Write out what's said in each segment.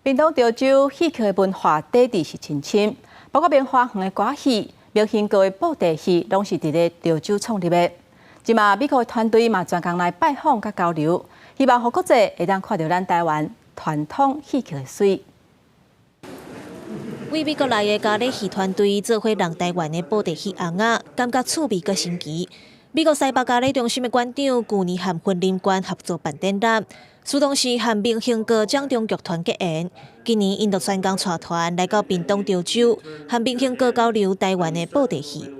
屏東潮州戲曲的文化底蘊是真深，包括明華園的歌戲、明興閣的布袋戲，攏是佇咧潮州創立的。這馬美國的團隊嘛專工來拜訪佮交流，希望予國際會當看著咱台灣傳統戲曲的媠。為美國來的咖喱戲團隊做伙認台灣的布袋戲尪仔，感覺趣味閣新奇。美國西北咖喱中心的館長舊年和雲林縣合作辦展覽，自動是和明興閣掌中劇團結緣。今年𪜶就專工帶團來到屏東潮州，和明興閣交流台灣的布袋戲。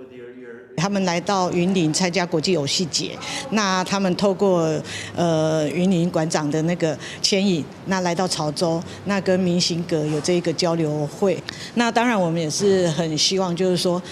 他們來到雲林參加國際偶戲節，那他們透過雲林館長的那個牽引，那來到潮州，那跟明興閣有這個交流會。那當然我們也是很希望，就是說，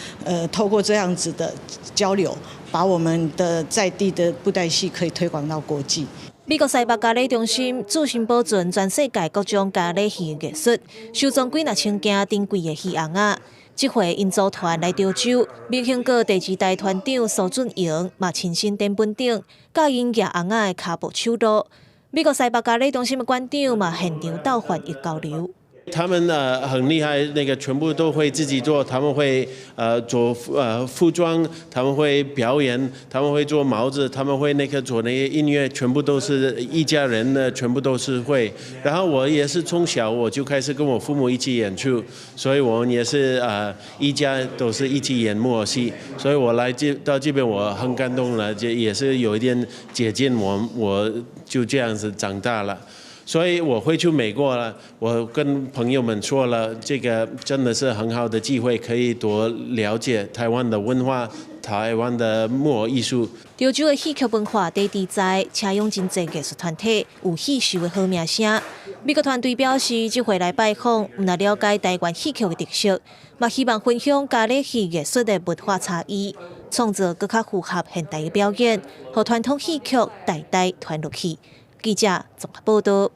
透過這樣子的交流，把我們的在地的布袋戲可以推廣到國際。美國西北咖喱中心注心保存全世界各種咖喱戲藝術，收藏幾若千件珍貴的戲尪仔。這回𪜶組團來潮州，明興閣第二代團長蘇俊榮嘛親身踮本頂教𪜶舉尪仔的跤步手路。美國西北咖喱中心的館長嘛現場鬥翻譯交流。他們很厲害，那個全部都會自己做，他們會做服裝，他們會表演，他們會做帽子，他們會那個做那些音樂，全部都是一家人的，全部都是會。然後我也是從小我就開始跟我父母一起演出，所以我們也是一家都是一起演木偶戲，所以我來這到這邊我很感動了，這也是有一點接近我，我就這樣子長大了。所以我回去美國了，我跟朋友們說了，這個真的是很好的機會，可以多了解台灣的文化、台灣的木偶藝術。潮州的戲曲文化底蘊在，請養真濟藝術團體有戲秀的好名聲。美國團隊表示，這回來拜訪，毋但了解台灣戲曲的特色，嘛希望分享咖喱戲藝術的文化差異，創造閣較符合現代的表演，予傳統戲曲代代傳落去。記者綜合報道。